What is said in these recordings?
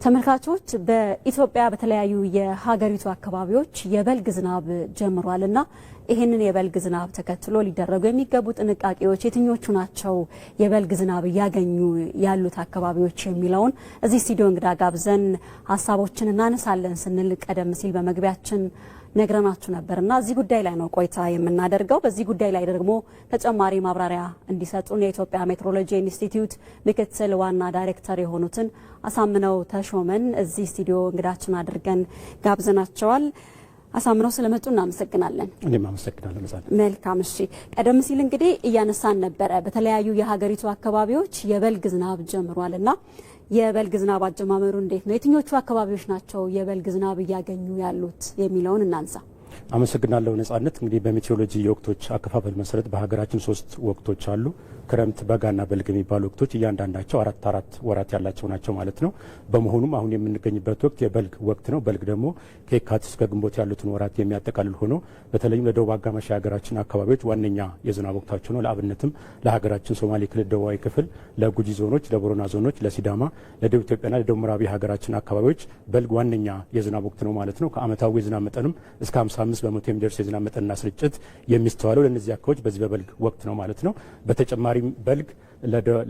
ተመልካቾች፣ በኢትዮጵያ በተለያዩ የሀገሪቱ አካባቢዎች የበልግ ዝናብ ጀምሯልና ይህንን የበልግ ዝናብ ተከትሎ ሊደረጉ የሚገቡ ጥንቃቄዎች የትኞቹ ናቸው፣ የበልግ ዝናብ እያገኙ ያሉት አካባቢዎች የሚለውን እዚህ ስቱዲዮ እንግዳ ጋብዘን ሀሳቦችን እናነሳለን ስንል ቀደም ሲል በመግቢያችን ነግረናችሁ ነበርና እዚህ ጉዳይ ላይ ነው ቆይታ የምናደርገው። በዚህ ጉዳይ ላይ ደግሞ ተጨማሪ ማብራሪያ እንዲሰጡን የኢትዮጵያ ሜትሮሎጂ ኢንስቲትዩት ምክትል ዋና ዳይሬክተር የሆኑትን አሳምነው ተሾመን እዚህ ስቱዲዮ እንግዳችን አድርገን ጋብዘናቸዋል። አሳምነው፣ ስለመጡ እናመሰግናለን። እኔም አመሰግናለሁ ነጻነት። መልካም፣ እሺ። ቀደም ሲል እንግዲህ እያነሳን ነበረ፣ በተለያዩ የሀገሪቱ አካባቢዎች የበልግ ዝናብ ጀምሯልና የበልግ ዝናብ አጀማመሩ እንዴት ነው? የትኞቹ አካባቢዎች ናቸው የበልግ ዝናብ እያገኙ ያሉት የሚለውን እናንሳ። አመሰግናለሁ ነጻነት። እንግዲህ በሜትሮሎጂ የወቅቶች አከፋፈል መሰረት በሀገራችን ሶስት ወቅቶች አሉ። ክረምት፣ በጋና በልግ የሚባሉ ወቅቶች እያንዳንዳቸው አራት አራት ወራት ያላቸው ናቸው ማለት ነው። በመሆኑም አሁን የምንገኝበት ወቅት የበልግ ወቅት ነው። በልግ ደግሞ ከየካቲት እስከ ግንቦት ያሉትን ወራት የሚያጠቃልል ሆኖ በተለይም ለደቡብ አጋማሽ የሀገራችን አካባቢዎች ዋነኛ የዝናብ ወቅታቸው ነው። ለአብነትም ለሀገራችን ሶማሌ ክልል ደቡባዊ ክፍል፣ ለጉጂ ዞኖች፣ ለቦረና ዞኖች፣ ለሲዳማ፣ ለደቡብ ኢትዮጵያና ለደቡብ ምዕራብ የሀገራችን አካባቢዎች በልግ ዋነኛ የዝናብ ወቅት ነው ማለት ነው። ከአመታዊ የዝናብ መጠንም እስከ 55% የሚደርስ የዝናብ መጠንና ስርጭት የሚስተዋለው ለእነዚህ አካባቢዎች በዚህ በበልግ ወቅት ነው ማለት ነው። በተጨማሪም በልግ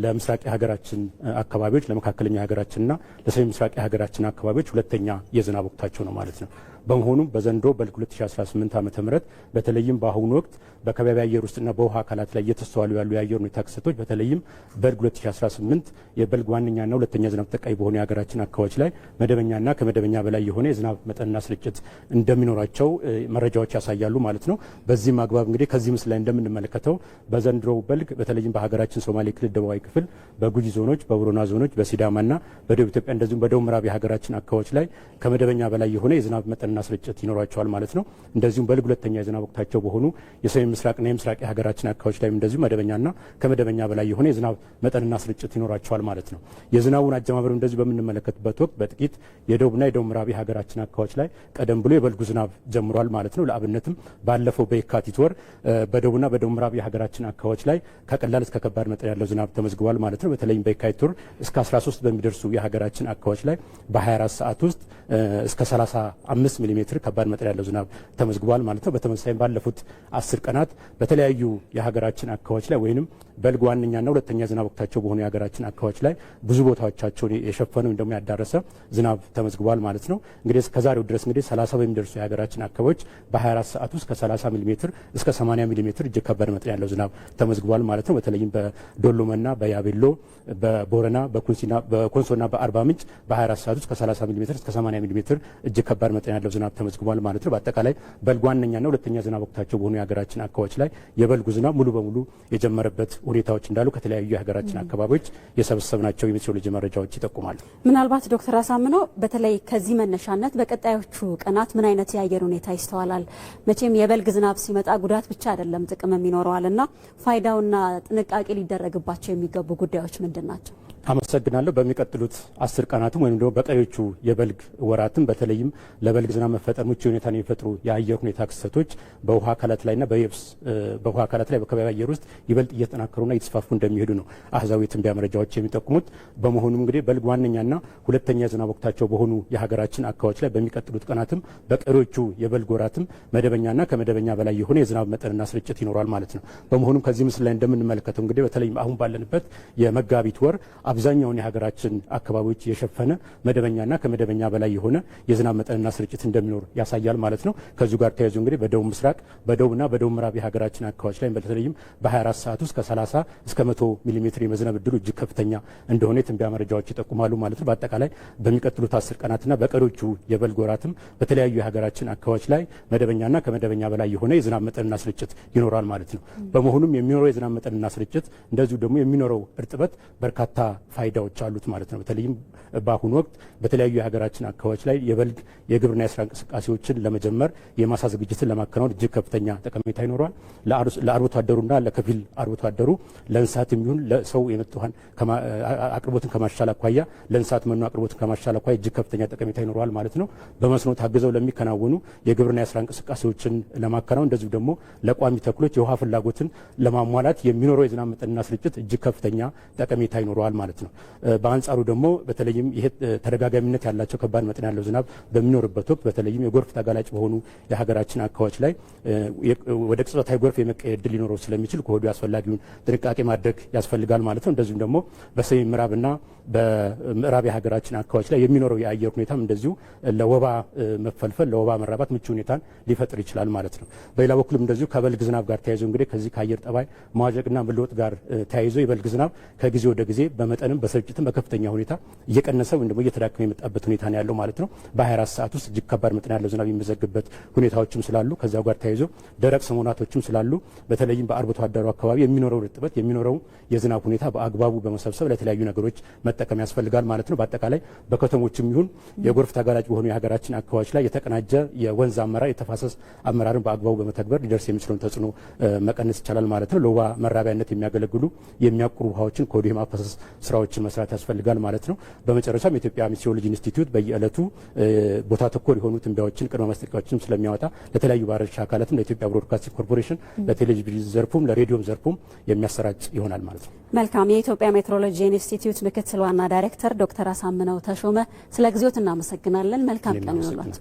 ለምስራቅ የሀገራችን አካባቢዎች፣ ለመካከለኛ የሀገራችንና ለሰሜን ምስራቅ የሀገራችን አካባቢዎች ሁለተኛ የዝናብ ወቅታቸው ነው ማለት ነው። በመሆኑም በዘንድሮ በልግ 2018 ዓ.ም በተለይም በአሁኑ ወቅት በከባቢ አየር ውስጥና በውሃ አካላት ላይ እየተስተዋሉ ያሉ የአየር ሁኔታ ክስተቶች በተለይም በልግ 2018 የበልግ ዋነኛና ሁለተኛ ዝናብ ተጠቃሚ በሆኑ የሀገራችን አካባቢዎች ላይ መደበኛና ከመደበኛ በላይ የሆነ የዝናብ መጠንና ስርጭት እንደሚኖራቸው መረጃዎች ያሳያሉ ማለት ነው። በዚህም አግባብ እንግዲህ ከዚህ ምስል ላይ እንደምንመለከተው በዘንድሮው በልግ በተለይም በሀገራችን ሶማሌ ክልል ደቡባዊ ክፍል፣ በጉጂ ዞኖች፣ በቦረና ዞኖች፣ በሲዳማና በደቡብ ኢትዮጵያ እንደዚሁም በደቡብ ምዕራብ የሀገራችን አካባቢዎች ላይ ከመደበኛ በላይ የሆነ የዝናብ መጠንና ስርጭት ይኖራቸዋል ማለት ነው። እንደዚሁም በልግ ሁለተኛ የዝናብ ወቅታቸው በሆኑ የሰሜን ምስራቅና የምስራቅ የሀገራችን አካባቢዎች ላይ እንደዚሁ መደበኛና ከመደበኛ በላይ የሆነ የዝናብ መጠንና ስርጭት ይኖራቸዋል ማለት ነው። የዝናቡን አጀማመር እንደዚሁ በምንመለከትበት ወቅት በጥቂት የደቡብና የደቡብ ምዕራብ የሀገራችን አካባቢዎች ላይ ቀደም ብሎ የበልጉ ዝናብ ጀምሯል ማለት ነው። ለአብነትም ባለፈው በየካቲት ወር በደቡብና በደቡብ ምዕራብ የሀገራችን አካባቢዎች ላይ ከቀላል እስከ ከባድ መጠን ያለው ዝናብ ተመዝግቧል ማለት ነው። በተለይም በየካቲት ወር እስከ 13 በሚደርሱ የሀገራችን አካባቢዎች ላይ በ24 ሰዓት ውስጥ እስከ 35 ሚሊ ሜትር ከባድ መጠን ያለው ዝናብ ተመዝግቧል ማለት ነው። በተመሳሳይም ባለፉት 10 ቀናት በተለያዩ የሀገራችን አካባቢዎች ላይ ወይንም በልግ ዋነኛና ሁለተኛ ዝናብ ወቅታቸው በሆኑ የሀገራችን አካባቢዎች ላይ ብዙ ቦታዎቻቸውን የሸፈነ ወይም ደግሞ ያዳረሰ ዝናብ ተመዝግቧል ማለት ነው። እንግዲህ እስከዛሬው ድረስ እንግዲህ 30 በሚደርሱ የሀገራችን አካባቢዎች በ24 ሰዓት ውስጥ ከ30 ሚሊ ሜትር እስከ 80 ሚሊ ሜትር እጅግ ከባድ መጠን ያለው ዝናብ ተመዝግቧል ማለት ነው። በተለይም በዶሎመና፣ በያቤሎ፣ በቦረና፣ በኮንሶና በአርባ ምንጭ በ24 ሰዓት ውስጥ ከ30 ሚሊ ሜትር እስከ 80 ሚሊ ሜትር እጅግ ከባድ መጠን ያለው ዝናብ ተመዝግቧል ማለት ነው። በአጠቃላይ በልግ ዋነኛና ሁለተኛ ዝናብ ወቅታቸው በሆኑ የሀገራችን አካባቢዎች ላይ የበልጉ ዝናብ ሙሉ በሙሉ የጀመረበት ሁኔታዎች እንዳሉ ከተለያዩ የሀገራችን አካባቢዎች የሰበሰብናቸው የሜትሮሎጂ መረጃዎች ይጠቁማሉ። ምናልባት ዶክተር አሳምነው፣ በተለይ ከዚህ መነሻነት በቀጣዮቹ ቀናት ምን አይነት የአየር ሁኔታ ይስተዋላል? መቼም የበልግ ዝናብ ሲመጣ ጉዳት ብቻ አይደለም፣ ጥቅምም ይኖረዋልና ፋይዳውና ጥንቃቄ ሊደረግባቸው የሚገቡ ጉዳዮች ምንድን ናቸው? አመሰግናለሁ። በሚቀጥሉት 10 ቀናትም ወይም ደግሞ በቀሪዎቹ የበልግ ወራትም በተለይም ለበልግ ዝናብ መፈጠር ምቹ ሁኔታን የሚፈጥሩ የአየር ሁኔታ ክስተቶች በውሃ አካላት ላይና በየብስ በውሃ አካላት ላይ በከባቢ አየር ውስጥ ይበልጥ እየተጠናከሩና እየተስፋፉ እንደሚሄዱ ነው አሃዛዊ የትንበያ መረጃዎች የሚጠቁሙት። በመሆኑም እንግዲህ በልግ ዋነኛና ሁለተኛ የዝናብ ወቅታቸው በሆኑ የሀገራችን አካባቢዎች ላይ በሚቀጥሉት ቀናትም በቀሪዎቹ የበልግ ወራትም መደበኛና ከመደበኛ በላይ የሆነ የዝናብ መጠንና ስርጭት ይኖራል ማለት ነው። በመሆኑም ከዚህ ምስል ላይ እንደምንመለከተው እንግዲህ በተለይም አሁን ባለንበት የመጋቢት ወር አብዛኛውን የሀገራችን አካባቢዎች የሸፈነ መደበኛና ከመደበኛ በላይ የሆነ የዝናብ መጠንና ስርጭት እንደሚኖር ያሳያል ማለት ነው። ከዚሁ ጋር ተያይዞ እንግዲህ በደቡብ ምስራቅ፣ በደቡብና በደቡብ ምዕራብ የሀገራችን አካባቢዎች ላይ በተለይም በ24 ሰዓት ውስጥ ከ30 እስከ 100 ሚሊ ሜትር የመዝነብ እድሉ እጅግ ከፍተኛ እንደሆነ የትንበያ መረጃዎች ይጠቁማሉ ማለት ነው። በአጠቃላይ በሚቀጥሉት 10 ቀናትና በቀሪዎቹ የበልግ ወራትም በተለያዩ የሀገራችን አካባቢዎች ላይ መደበኛና ከመደበኛ በላይ የሆነ የዝናብ መጠንና ስርጭት ይኖራል ማለት ነው። በመሆኑም የሚኖረው የዝናብ መጠንና ስርጭት እንደዚሁ ደግሞ የሚኖረው እርጥበት በርካታ ፋይዳዎች አሉት ማለት ነው። በተለይም በአሁኑ ወቅት በተለያዩ የሀገራችን አካባቢዎች ላይ የበልግ የግብርና የስራ እንቅስቃሴዎችን ለመጀመር፣ የማሳ ዝግጅትን ለማከናወን እጅግ ከፍተኛ ጠቀሜታ ይኖረዋል። ለአርብቶ አደሩና ለከፊል አርብቶ አደሩ፣ ለእንስሳት የሚሆን ለሰው የመጠጥ ውሃን አቅርቦትን ከማሻል አኳያ፣ ለእንስሳት መኖ አቅርቦትን ከማሻል አኳያ እጅግ ከፍተኛ ጠቀሜታ ይኖረዋል ማለት ነው። በመስኖ ታግዘው ለሚከናወኑ የግብርና የስራ እንቅስቃሴዎችን ለማከናወን እንደዚሁ ደግሞ ለቋሚ ተክሎች የውሃ ፍላጎትን ለማሟላት የሚኖረው የዝናብ መጠንና ስርጭት እጅግ ከፍተኛ ጠቀሜታ ይኖረዋል ማለት ነው። ማለት ነው። በአንጻሩ ደግሞ በተለይም ይሄ ተደጋጋሚነት ያላቸው ከባድ መጠን ያለው ዝናብ በሚኖርበት ወቅት በተለይም የጎርፍ ተጋላጭ በሆኑ የሀገራችን አካባቢዎች ላይ ወደ ቅጽበታዊ ጎርፍ የመቀየር እድል ሊኖረው ስለሚችል ከወዲሁ አስፈላጊውን ጥንቃቄ ማድረግ ያስፈልጋል ማለት ነው። እንደዚሁም ደግሞ በሰሜን ምዕራብና በምዕራብ የሀገራችን አካባቢዎች ላይ የሚኖረው የአየር ሁኔታም እንደዚሁ ለወባ መፈልፈል፣ ለወባ መራባት ምቹ ሁኔታን ሊፈጥር ይችላል ማለት ነው። በሌላ በኩልም እንደዚሁ ከበልግ ዝናብ ጋር ተያይዞ እንግዲህ ከዚህ ከአየር ጠባይ መዋዠቅና መለወጥ ጋር ተያይዞ የበልግ ዝናብ ከጊዜ ወደ ጊዜ በመጠንም በስርጭትም በከፍተኛ ሁኔታ እየቀነሰ ወይም ደግሞ እየተዳከመ የመጣበት ሁኔታ ነው ያለው ማለት ነው። በ24 ሰዓት ውስጥ እጅግ ከባድ መጠን ያለው ዝናብ የሚመዘግበት ሁኔታዎችም ስላሉ፣ ከዚያው ጋር ተያይዞ ደረቅ ሰሞናቶችም ስላሉ፣ በተለይም በአርብቶ አደሩ አካባቢ የሚኖረው ርጥበት፣ የሚኖረው የዝናብ ሁኔታ በአግባቡ በመሰብሰብ ለተለያዩ ነገሮች መጠቀም ያስፈልጋል ማለት ነው። በአጠቃላይ በከተሞችም ይሁን የጎርፍ ተጋላጭ በሆኑ የሀገራችን አካባቢዎች ላይ የተቀናጀ የወንዝ አመራር፣ የተፋሰስ አመራርን በአግባቡ በመተግበር ሊደርስ የሚችለውን ተጽዕኖ መቀነስ ይቻላል ማለት ነው። ለወባ መራቢያነት የሚያገለግሉ የሚያቁሩ ውሃዎችን ከወዲሁ የማፈሰስ ስራዎችን መስራት ያስፈልጋል ማለት ነው። በመጨረሻም የኢትዮጵያ ሜትሮሎጂ ኢንስቲትዩት በየዕለቱ ቦታ ተኮር የሆኑ ትንበያዎችን፣ ቅድመ ማስጠንቀቂያዎችንም ስለሚያወጣ ለተለያዩ ባለድርሻ አካላትም፣ ለኢትዮጵያ ብሮድካስቲንግ ኮርፖሬሽን፣ ለቴሌቪዥን ዘርፉም ለሬዲዮም ዘርፉም የሚያሰራጭ ይሆናል ማለት ነው። መልካም። የኢትዮጵያ ሜትሮሎጂ ኢንስቲትዩት ምክትል ዋና ዳይሬክተር ዶክተር አሳምነው ተሾመ፣ ስለ ጊዜዎት እናመሰግናለን። መልካም ቀን ይሁንልዎት።